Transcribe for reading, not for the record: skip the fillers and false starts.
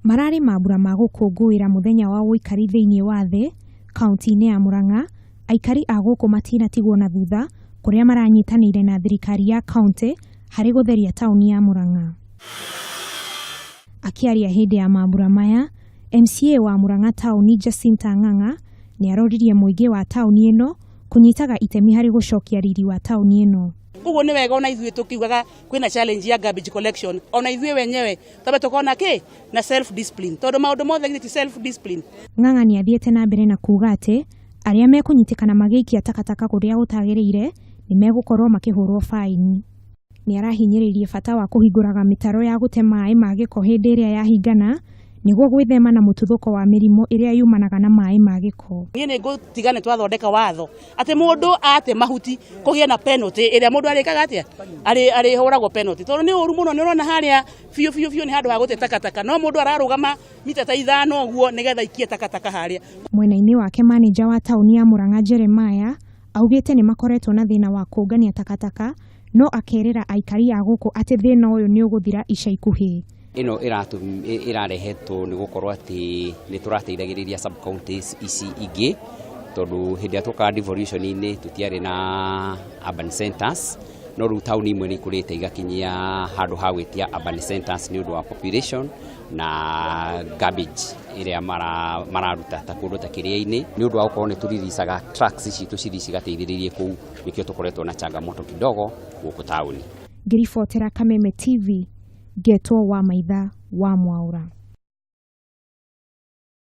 Mararĩ mambura ma gũkũngũĩra mũthenya wa ũikari thĩinĩ wa thĩ kaunti-inĩ ya Murang'a. Aikari a gũkũ matinatigwo na thutha, kũrĩa maranyitanĩire na thirikari ya kaunti harĩ gũtheria taũni ya Murang'a. Akĩaria hĩndĩ ya mambura maya, MCA wa Murang'a taũni Jacinta Ng'ang'a nĩ aroririe mũingĩ wa taũni ĩno kũnyitaga itemi harĩ gũcokia riri wa taũni ĩno. Koguo nĩ wega ona ithuĩ tũkiugaga kwĩna challenge ya garbage collection, ona ithuĩ wenyewe twambe tũkorwo na kĩ na self discipline, tondũ maũndũ mothe githĩ ti self discipline? Ng'ang'a nĩ athiĩte na mbere na kuuga atĩ arĩa mekũnyitĩkana magĩikia takataka kũrĩa gũtagĩrĩire nĩ megũkorwo makĩhũrwo baini. Nĩ arahinyĩrĩirie bata wa kũhingũraga mĩtaro ya gũte maĩ ma gĩko hĩndĩ ĩrĩa yahingana, nĩguo gwĩthema na mũtuthũko wa mĩrimũ ĩrĩa yumanaga na maĩ ma gĩko. Niĩ nĩ ngũtiga nĩ twathondeka watho atĩ mũndũ ate mahuti kũgĩe na penalty ĩrĩa mũndũ arĩkaga atĩa, arĩhũragwo penalty, tondũ nĩ ũru mũno. Nĩ ũrona harĩa biũ biũ biũ nĩ handũ ha gũte takataka, no mũndũ ararũgama mita ta 5 ũguo nĩgetha aikie takataka harĩa. Mwena-inĩ wake, manĩja wa taũni ya Murang'a Jeremiah augĩte nĩ makoretwo na thĩna wa kũngania takataka, no akerĩra aikari a gũkũ atĩ thĩna ũyũ nĩ ũgũthira ica ikuhĩ. Ĩno ĩrarehetwo nĩ gũkorwo atĩ nĩ tũrateithagĩrĩria sub counties ici ingĩ, tondũ hĩndĩ ĩrĩa twokaga devolution-inĩ tũtiarĩ na urban centers, no rĩu taũni imwe nĩ ikũrĩte igakinyia handũ ha gwĩtia urban centers nĩ ũndũ wa population na garbage ĩrĩa mararuta ta kũndũ ta Kĩrĩa-inĩ. Nĩ ũndũ wa gũkorwo nĩ tũriricaga trucks citũ cithiĩ cigateithĩrĩrie kũu, nĩkĩo tũkoretwo na changamoto kidogo gũkũ taũni. Ngĩribotera Kameme TV, ngetwo wa Maitha wa Mwaũra.